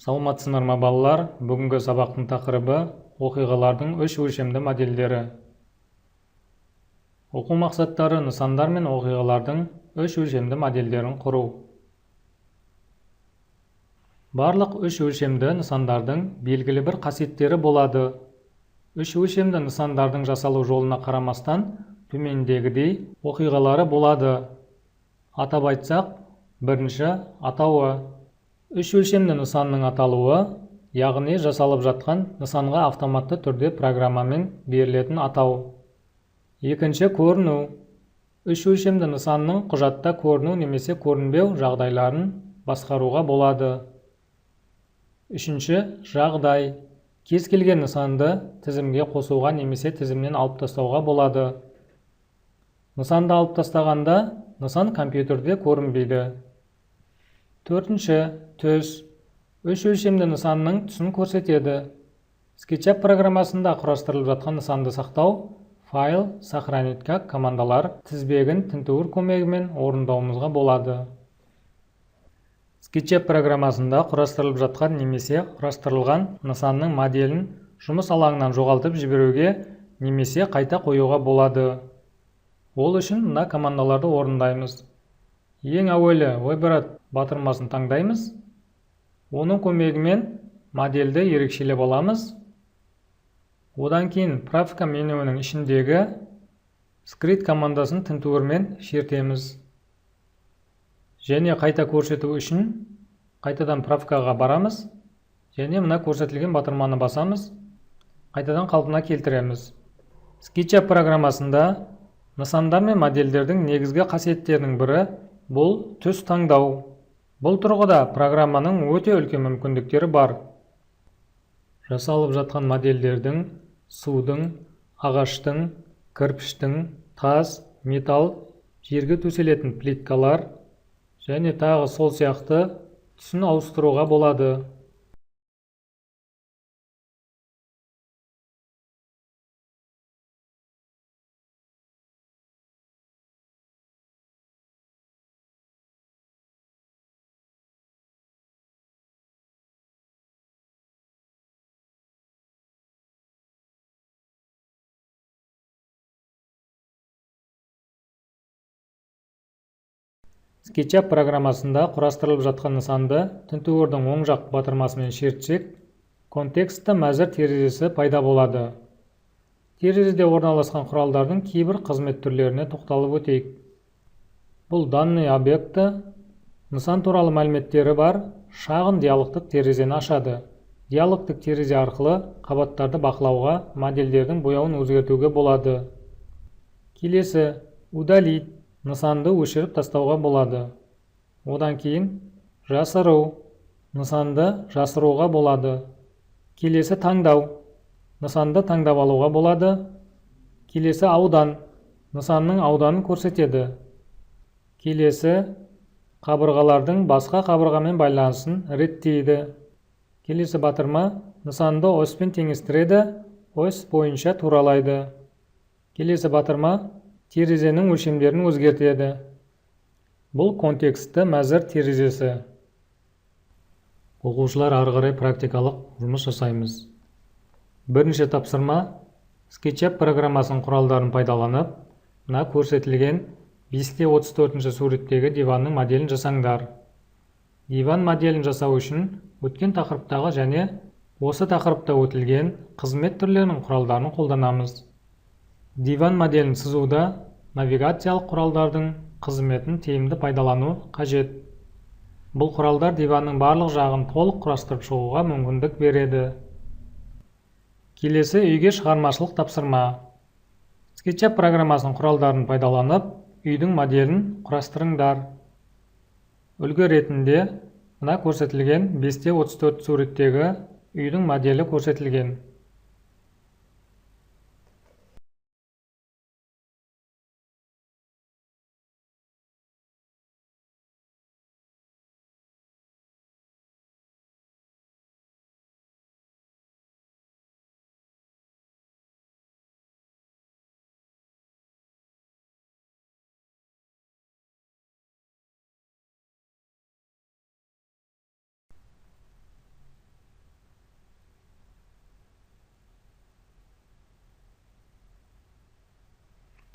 Саламатсыздар ма, балалар! Бүгінгі сабақтың тақырыбы: оқиғалардың үш өлшемді модельдері. Оқу мақсаттары: нысандар мен оқиғалардың үш өлшемді модельдерін құру. Барлық үш өлшемді нысандардың белгілі бір қасиеттері болады. Үш өлшемді нысандардың жасалу жолына қарамастан, төмендегідей оқиғалары болады. Атап айтсақ, бірінші, атауы. Үш өлшемді нысанның аталуы, яғни жасалып жатқан нысанға автоматты түрде программамен берілетін атау. Екінші, көріну. Үш өлшемді нысанның құжатта көріну немесе көрінбеу жағдайларын басқаруға болады. Үшінші, жағдай. Кез келген нысанды тізімге қосуға немесе тізімнен алып тастауға болады. Нысанды алып тастағанда, нысан компьютерде көрінбейді. Төртінші, түс. Үш өлшемді нысанның түсін көрсетеді. SketchUp программасында құрастырылып жатқан нысанды сақтау «Файл», «Сохранить как» командалар тізбегін тінтуір көмегімен орындауымызға болады. SketchUp программасында құрастырылып жатқан немесе құрастырылған нысанның моделін жұмыс алаңынан жоғалтып жіберуге немесе қайта қоюға болады. Ол үшін мына командаларды орындаймыз. Ең әуелі «Выбрать» батырмасын таңдаймыз. Оның көмегімен модельді ерекшелеп аламыз. Одан кейін «Правка» менюінің ішіндегі «Скрыть» командасын тінтуірмен шертеміз. Және қайта көрсету үшін қайтадан «Правкаға» барамыз және мына көрсетілген батырманы басамыз, қайтадан қалпына келтіреміз. SketchUp программасында нысандар мен модельдердің негізгі қасиеттерінің бірі – бұл түс таңдау. Бұл тұрғыда программаның өте үлкен мүмкіндіктері бар. Жасалып жатқан модельдердің судың, ағаштың, кірпіштің, тас, металл, жерге төселетін плиткалар және тағы сол сияқты түсін ауыстыруға болады. SketchUp программасында құрастырылып жатқан нысанды тінтуірдің оң жақ батырмасымен шертсек, контекстті мәзір терезесі пайда болады. Терезеде орналасқан құралдардың кейбір қызмет түрлеріне тоқталып өтейік. Бұл «Данные объекта» нысан туралы мәліметтері бар шағын диалогтық терезені ашады. Диалогтық терезе арқылы қабаттарды бақылауға, модельдердің бояуын өзгертуге болады. Келесі, «Удалить» нысанды өшіріп тастауға болады. Одан кейін «Жасыру» нысанды жасыруға болады. Келесі, «Таңдау» нысанды таңдап алуға болады. Келесі, «Аудан» нысанның ауданын көрсетеді. Келесі, қабырғалардың басқа қабырғамен байланысын реттейді. Келесі батырма нысанды оспен теңестіреді, ось бойынша туралайды. Келесі батырма терезенің өлшемдерін өзгертеді. Бұл контекстті мәзір терезесі. Оқушылар, ары қарай практикалық жұмыс жасаймыз. Бірінші тапсырма: SketchUp программасының құралдарын пайдаланып, мына көрсетілген 5-те 34 суреттегі диванның моделін жасаңдар. Диван моделін жасау үшін өткен тақырыптағы және осы тақырыпта өтілген қызмет түрлерінің құралдарын қолданамыз. Диван моделін сызуда навигациялық құралдардың қызметін тиімді пайдалану қажет. Бұл құралдар диванның барлық жағын толық құрастырып шығуға мүмкіндік береді. Келесі, үйге шығармашылық тапсырма: SketchUp программасының құралдарын пайдаланып, үйдің моделін құрастырыңдар. Үлгі ретінде мына көрсетілген 5-те 34 суреттегі үйдің моделі көрсетілген.